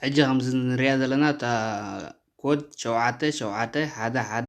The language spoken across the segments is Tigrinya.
ሕጂ ከምዚ ንሪኣ ዘለና እታ ኮድ ሸውዓተ ሸውዓተ ሓደ ሓደ።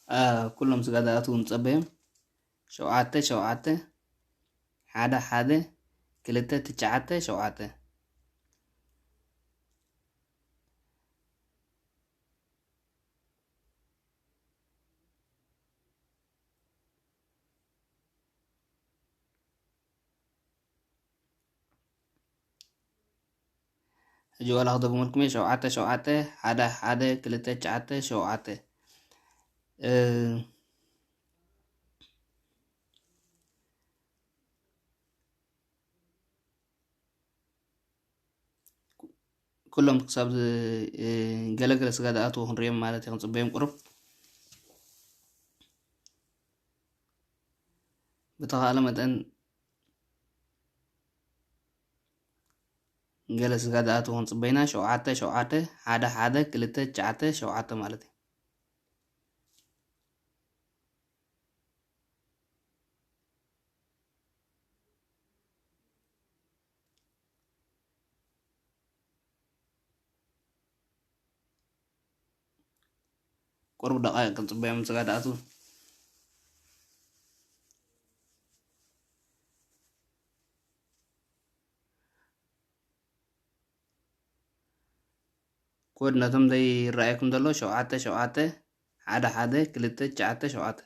አ፣ ኩሎም ስጋዳኣት እውን ጸበዮም። ሸውዓተ ሸውዓተ ሓደ ሓደ ክልተ ትሽዓተ ሸውዓተ። ሕጂ ዋላ ክደግመልኩም እየ፣ ሸውዓተ ሸውዓተ ሓደ ሓደ ክልተ ትሽዓተ ሸውዓተ። እ፣ ኩሎም ክሳብ ዝ-፣ እ፣ ገለገለ ስጋ ዝኣትዉ ክንሪኦም ማለት እዩ፣ ክንጽበዮም ቁሩብ። ብተኻእለ መጠን ገለ ስጋ ዝኣትዉ ክንጽበይና፣ ሸውዓተ ሸውዓተ ሓደ ሓደ ክልተ ትሽዓተ ሸውዓተ ማለት እዩ። ቁሩብ ደቃይቕ ክንጽበዮም ስጋ ዝኣትዉ። ኮድ ነቶም ዘይረኣየኩም ዘሎ ሸውዓተ ሸውዓተ ሓደ ሓደ ክልተ ትሽዓተ ሸውዓተ።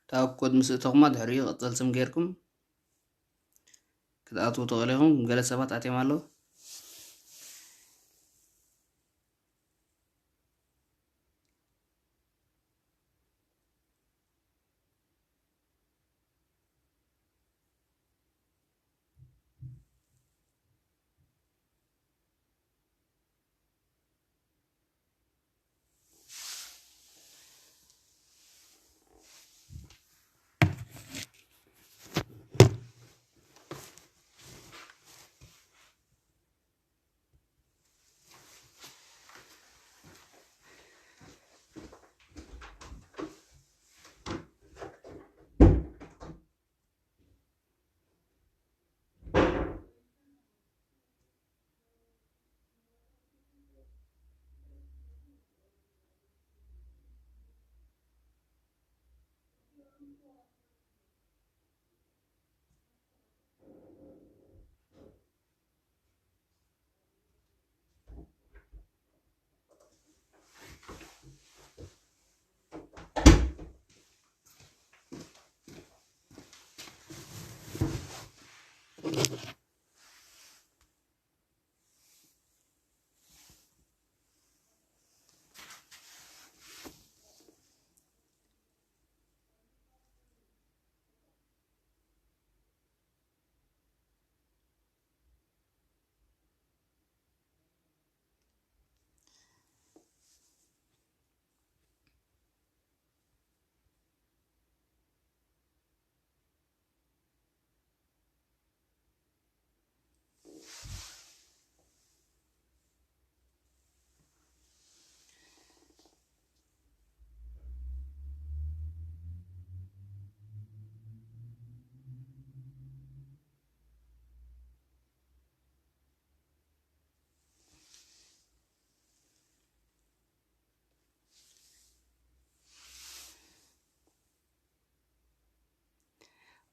እታ ኮድ ምስ እተኹማ ድሕሪኡ ቅጽል ስም ጌርኩም ክትኣትዉ ትኽእሉ ኢኹም። ገለ ሰባት ኣትዮም ኣለዉ።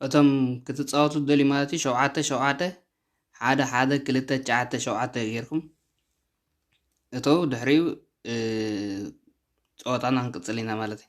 እቶም ክትጻወቱ ደልዩ ማለት እዩ። ሸውዓተ ሸውዓተ ሓደ ሓደ ክልተ ትሽዓተ ሸውዓተ ጌርኩም እተው። ድሕሪኡ ጸወታና ክንቅጽል ኢና ማለት እዩ።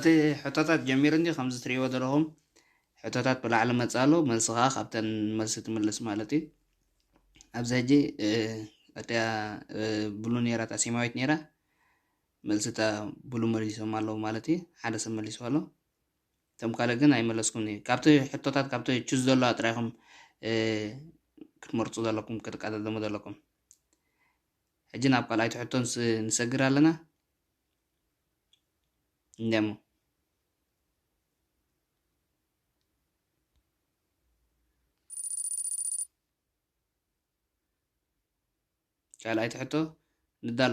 እቲ ሕቶታት ጀሚሩ እንዲ ከምዚ ትሪእዎ ዘለኹም ሕቶታት ብላዕሊ መጽእ ኣሎ፣ መልሲ ከኣ ካብተን መልሲ ትምልስ ማለት እዩ። ኣብዚ ሕጂ፣ እ፣ እቲኣ፣ እ፣ ብሉ ነይራ፣ እታ ሴማዊት ነይራ፣ መልሲ እታ ብሉ መሊሶም ኣለዉ ማለት እዩ። ሓደ ሰብ መሊሱ ኣሎ። እቶም ካልእ ግን ኣይመለስኩምን እዩ። ካብቲ ሕቶታት፣ ካብቲ ቹዝ ዘለዋ ጥራይ ኢኹም፣ እ፣ ክትመርጹ ዘለኩም፣ ክትቀዳደሙ ዘለኩም። ሕጂ ናብ ካልኣይቲ ሕቶ ንስ-፣ ንሰግር ኣለና። እንዲያሞ። ካልኣይቲ ሕቶ ንዳሎ።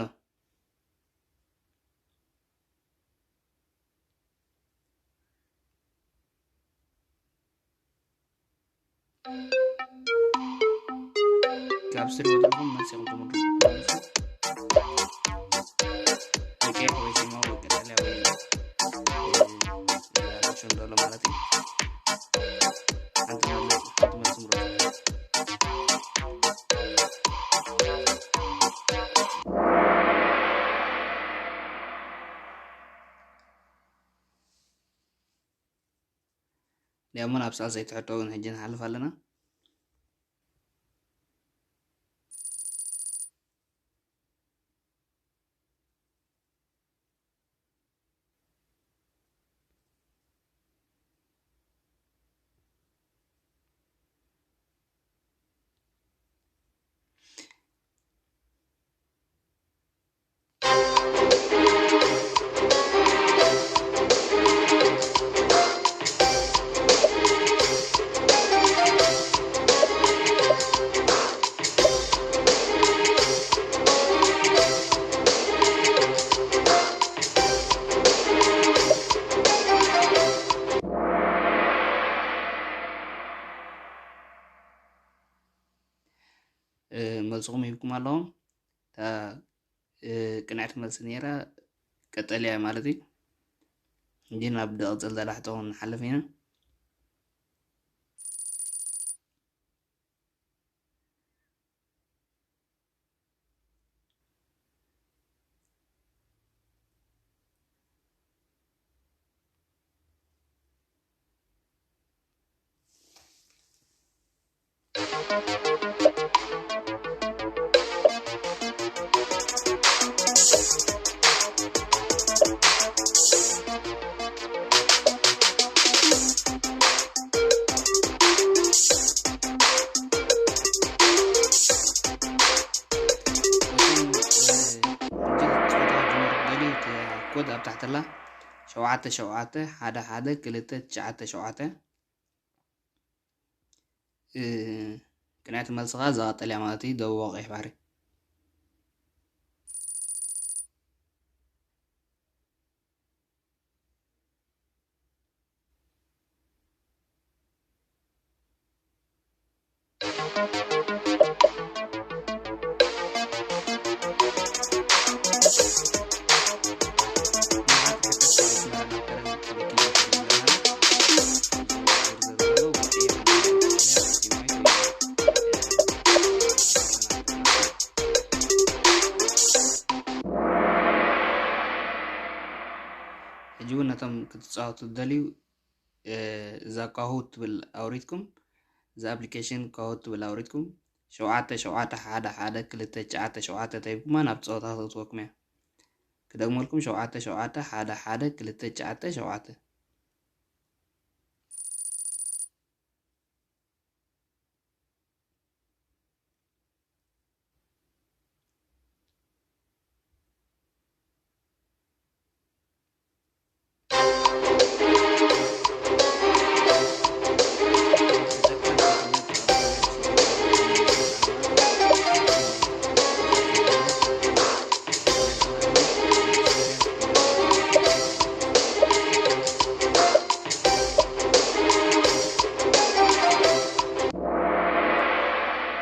ካብ ስሪ ወዲኹም መልሲ ኢኹም ትምርጹ። ወይ ቀይሕ ወይ ሰማያዊ ወይ ቀጠልያ ወይ፣ እ፣ እ፣ ኦፕሽን ዘሎ ማለት እዩ። ሓንቲ መልሲ፣ ሓንቲ መልሲ ምረጹ። ዲያሞ ናብ ሳልሰይቲ ሕቶ ግን ሕጂ ንሓልፍ ኣለና። እ፣ መልስኹም ሂብኩም ኣለኹም። እታ፣ እ፣ ቅንዕቲ መልሲ ነይራ ቀጠልያ ማለት እዩ። እንጂ ናብ ዝቕጽል ዘላሕቶ ክንሓልፍ ኢና። ኮድ ኣብ ታሕተላ ሸውዓተ ሸውዓተ ሓደ ሓደ ክልተ ትሽዓተ ሸውዓተ። እ፣ ቅንዕቲ መልስኻ እዛ ቀጠልያ ማለት እዩ፣ ደቡብ ቀይሕ ባሕሪ። ሕጂ እውን ነቶም ክትጻወቱ ትደልዩ፣ እ፣ እዛ ካሁ ትብል ኣውሪድኩም፣ እዛ ኣፕሊኬሽን ካሁ ትብል ኣውሪድኩም፣ ሸውዓተ ሸውዓተ ሓደ ሓደ ክልተ ትሽዓተ ሸውዓተ ተሂብኩማ ናብ ጸወታ ክትእትወኩም እያ። ክደግመልኩም፣ ሸውዓተ ሸውዓተ ሓደ ሓደ ክልተ ትሽዓተ ሸውዓተ።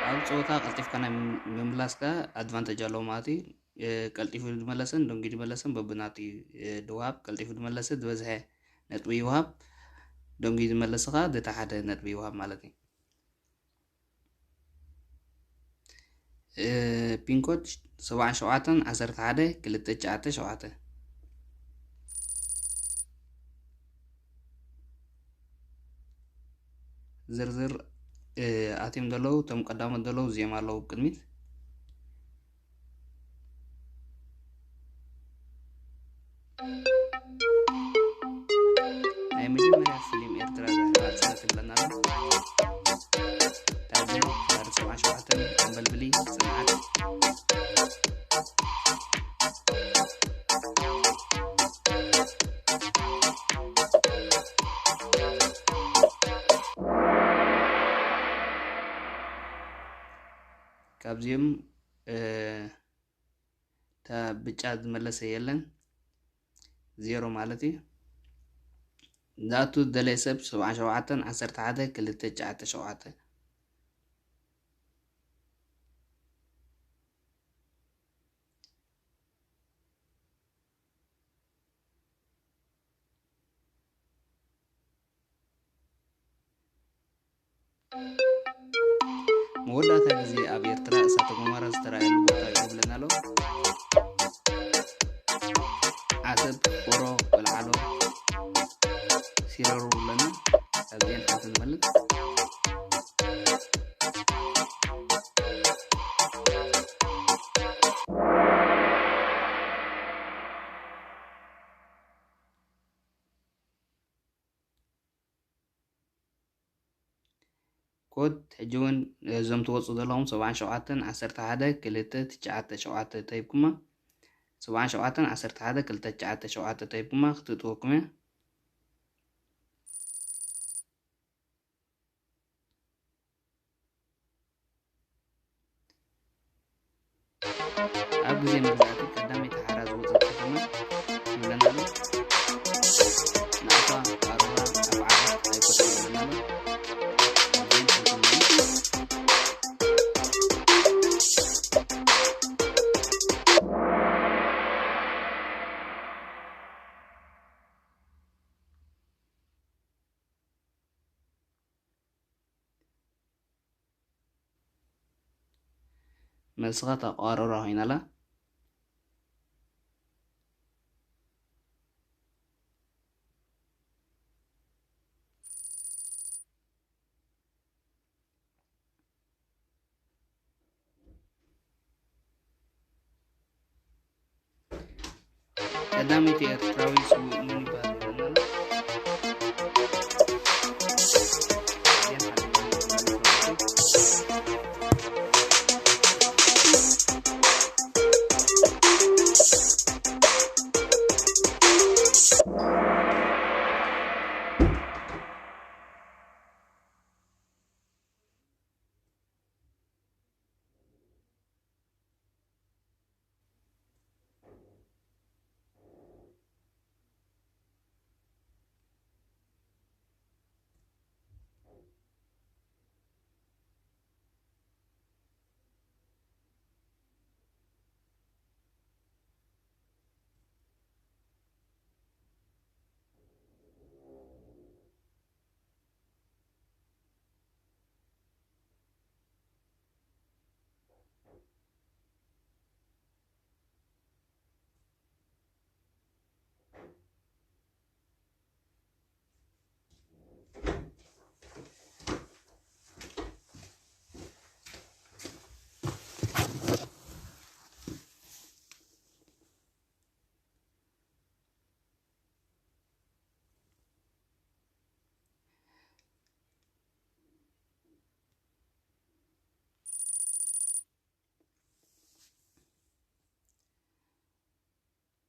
ኣብ ጸወታ ቀልጢፍካ ናይ ምም-፣ ምምላስ ከኣ ኣድቫንቴጅ ኣለዎ ማለት እዩ። እ፣ ቀልጢፉ ዝመለሰን ደንጊዩ ዝመለሰን በብናቱ እዩ፣ እ፣ ድወሃብ። ቀልጢፉ ዝመለሰ ዝበዝሐ ነጥቢ ይወሃብ፣ ደንጊዩ ዝመለሰ ከኣ ዘተሓተ ነጥቢ ይወሃብ ማለት እዩ። እ፣ ፒን ኮድ ሰብዓን ሸውዓተን ዓሰርተ ሓደ ክልተ ትሽዓተ ሸውዓተ። ዝርዝር፣ እ፣ ኣትዮም ዘለዉ፣ እቶም ቀዳሞት ዘለዉ እዚኦም ኣለዉ ቅድሚት። ናይ መጀመርያ ፊልም ኤርትራ ዘህባ ጽናት ይብለና ኣሎ። ታደል፣ ባር ሰብዓን ሸውዓተን፣ ኣምበልብሊ፣ ጽንዓት። ካብዚኦም፣ እ፣ እታ ብጫ ዝመለሰ የለን፣ ዜሮ ማለት እዩ። ዝኣቱ ዝደለየ ሰብ ሰብዓን ሸውዓተን፣ ዓሰርተ ሓደ፣ ክልተ፣ ትሽዓተ፣ ሸውዓተ። መወዳእታ ግዜ ኣብ ኤርትራ እሳተ ጎመራ ዝተራእየሉ ቦታ ይብለና ኣሎ። ዓሰብ፣ ኮሮ፣ ወልዓሎ፣ ሲረሩ ብለና። ካብዚአን ሓንቲ ንመልጥ። ኮድ ሕጂ እውን እዞም ትወፁ ዘለኹም ሰብዓን ሸውዓተን፣ ዓሰርተ ሓደ፣ ክልተ፣ ትሽዓተ፣ ሸውዓተ ተሂብኩማ። ሰብዓን ሸውዓተን፣ ዓሰርተ ሓደ፣ ክልተ፣ ትሽዓተ፣ ሸውዓተ ተሂብኩማ ክትእትወኩም እያ። ኣብ ግዜ መግዛእቲ ቀዳመይቲ ሓራ ዝወጸት ከተማ ይብለና ኣሎ። ናቕፋ፣ ቃሮራ፣ ኣፍዓበት፣ ኣይኮተን ይብለና ኣሎ። እዚአን ከምቶም መልስኻ እታ ቃሮራ ኮይና ኣላ። ቀዳመይቲ ኤርትራዊ ስዉእ መን ይበሃል ይብለና ኣሎ።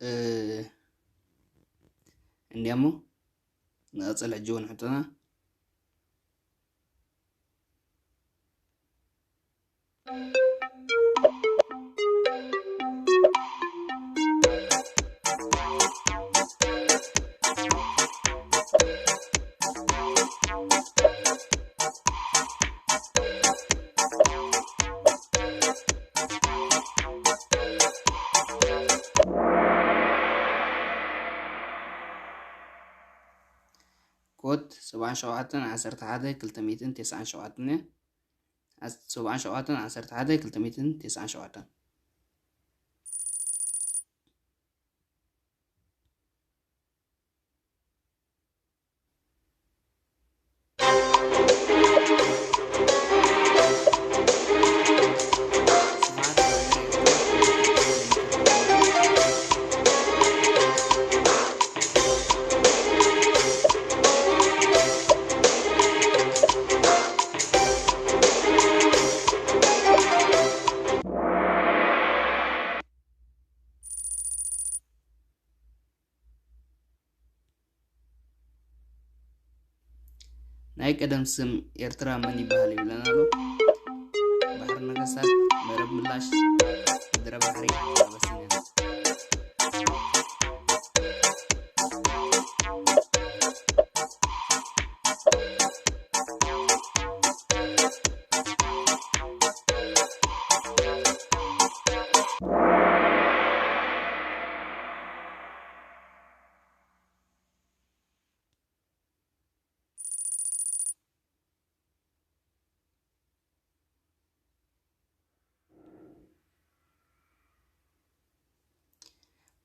እ፣ እንዲያሞ ንቐጽል ሕጂ እውን ሕቶና። ኮድ ሰብዓን ሸውዓተን፣ ዓሰርተ ሓደ፣ ክልተ ሚእትን ተስዓን ሸውዓተን እያ። ዓስ-፣ ሰብዓን ሸውዓተን፣ ዓሰርተ ሓደ፣ ክልተ ሚእትን ተስዓን ሸውዓተን። ናይ ቀደም ስም ኤርትራ መን ይበሃል ይብለና ኣሎ። ባሕሪ ነገስታት፣ መረብ ምላሽ፣ ምድረ ባሕሪ፣ ኣበሲንያ።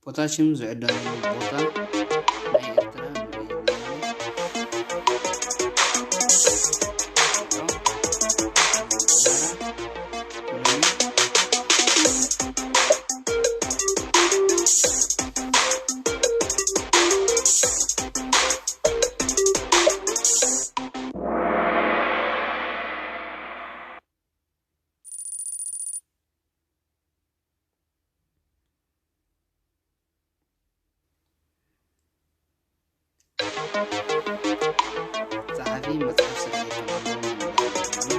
ፖታሽም ዝዕደለሉ ቦታ ናይ ኤርትራ ንርኢ ኣለና። ጸሓፊ መጽሓፍ ስርሒት ተማሃሮ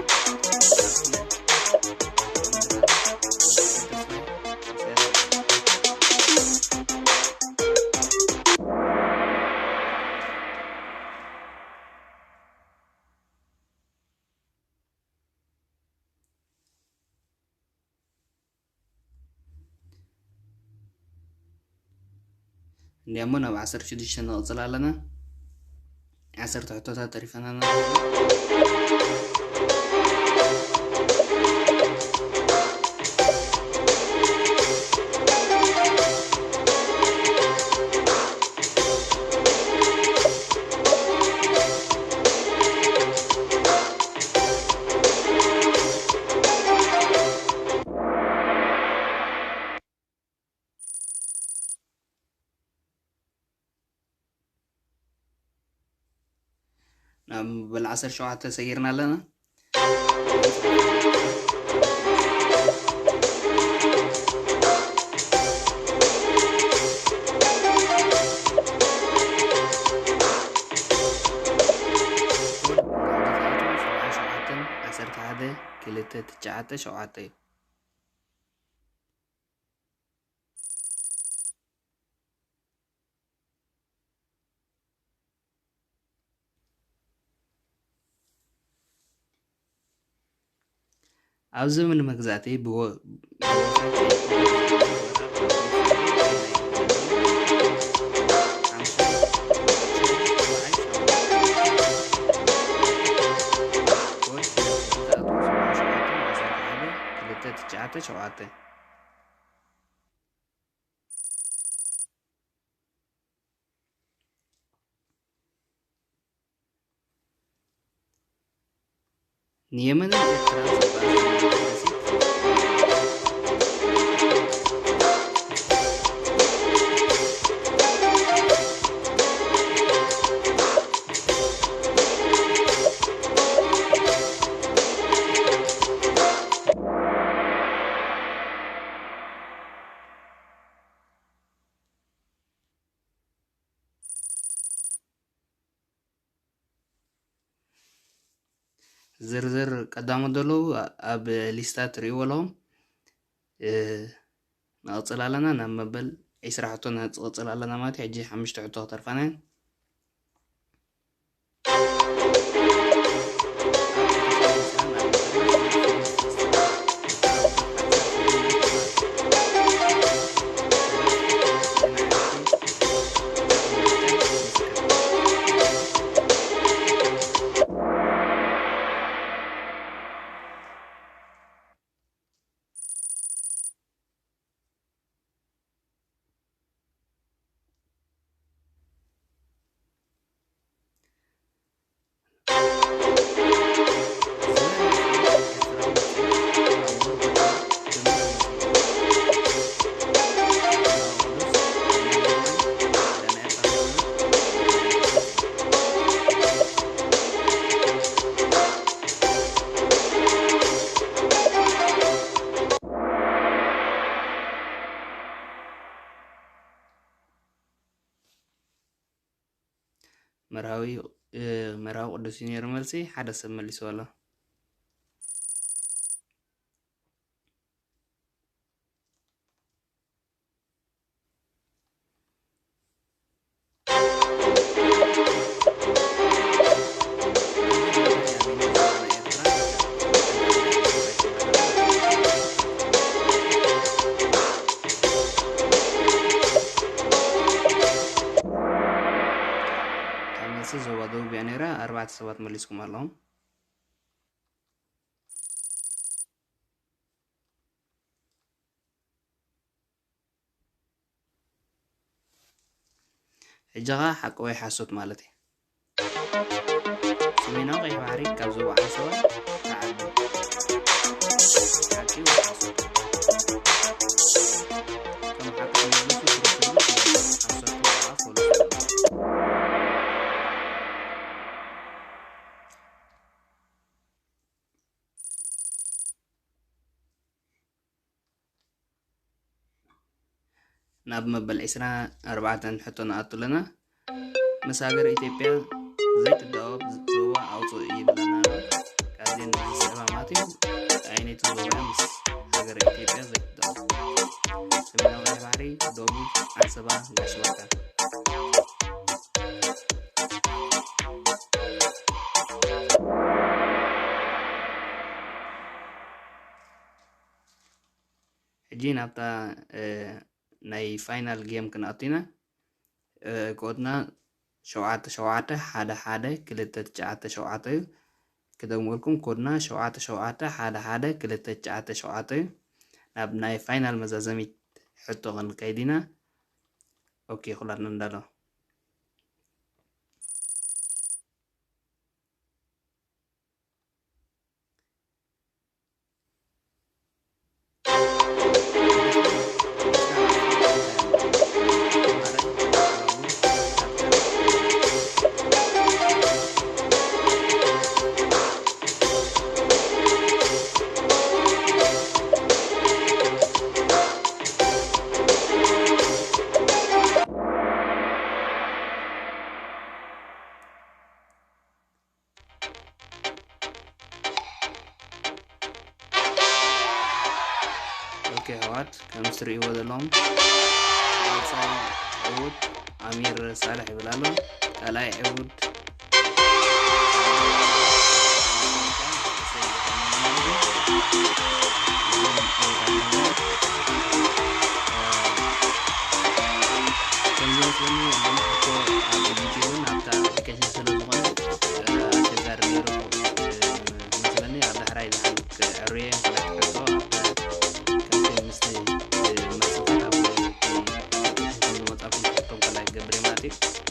እንዲያሞ ናብ ዓሰርተ ሽዱሽተ ንቕጽል ኣለና። ዓሰርተ ሕቶታት ተሪፈናና። ናብ መበል ዓሰርተ ሸውዓተ ሰጊርና ኣለና። ዓሰርተ ሓደ ክልተ ትሽዓተ ሸውዓተ እዩ። ኣብ ዘመነ መግዛእቲ ብወ-፣ ብወፍሪ ክልተ ትሽዓተ ሸውዓተ። ንየመንን ኤርትራን ዘባእስ ዝርዝር ቀዳሞት ዘለዉ ኣብ ሊስታ ትርእይዎ ኣለኹም። እ፣ ንቕጽል ኣለና፣ ናብ መበል ዕስራ ሕቶ ንቕጽል ኣለና ማለት እዩ። ሕጂ ሓሙሽተ ሕቶ ክተርፋና እየን። መርሃዊ መርሃዊ ቅዱስ እዩ ነይሩ። መልሲ ሓደ ሰብ መሊሱ ኣሎ። ካብ መልሲ ዞባ ደቡብ እያ ነይራ። ኣርባዕተ ሰባት መሊስኩም ኣለኹም። ሕጂ ኸኣ ሓቂ ወይ ሓሶት ማለት እዩ። ሰሜናዊ ቀይሕ ባሕሪ ካብ ዞባ ዓንሰባ ተዓቢ። ሓቂ ወይ ሓሶት? ከም ሓቂ ትመልሱ ስሩዕ ትብሉ፣ ሓሶት ከኣ ፈሉሱ። ናብ መበል ዕስራን ኣርባዕተን ሕቶ ንኣቱ ኣለና። ምስ ሃገረ ኢትዮጵያ ዘይትዳወብ ዞባ ኣውፅኡ ይብለና ኣሎ። ካብዘን ዝስዕባ ማለት እዩ፣ ኣየነይቲ ዞባ ምስ ሃገረ ኢትዮጵያ ዘይትዳወብ? ሰሜናዊ ቀይሕ ባሕሪ፣ ደቡብ፣ ዓንሰባ፣ ጋሽ ባርካ። ሕጂ ናብታ፣ እ፣ ናይ ፋይናል ጌም ክንኣቱ ኢና። እ፣ ኮድና ሸውዓተ ሸውዓተ ሓደ ሓደ ክልተ ትሽዓተ ሸውዓተ እዩ። ክደግመልኩም፣ ኮድና ሸውዓተ ሸውዓተ ሓደ ሓደ ክልተ ትሽዓተ ሸውዓተ እዩ። ናብ ናይ ፋይናል መዛዘሚት ሕቶ ክንከይድ ኢና። ኦኬ፣ ኩላትና እንዳሎ። ኦኬ፣ ኣሕዋት፣ ከም እትርእይዎ ዘለኹም፣ ሳልሳይ ዕዉት ኣሚር ሳልሕ ይብል ኣሎ። ካልኣይ ዕዉት ከም ዝመስለኒ፣ እዞም ሕቶ ኣብ ዩቲዩብን ኣብታ ኣፕሊኬሽን ስለ ዝኾነ፣ እ፣ ኣሸጋሪ ነይሩ፣ እ፣ ዝመስለኒ። ኣብ ዳሕራይ ዝሓልፍ ክዕርየ፣ ካልኣይ ሕቶ ኣብቲ፣ ከምቲ ምስቲ፣ እ፣ መልስታት ኣብ፣ እ፣ ኣፕሊኬሽን ዝመጻኩም ሕቶ ካልኣይ ክገብር እየ ማለት እዩ።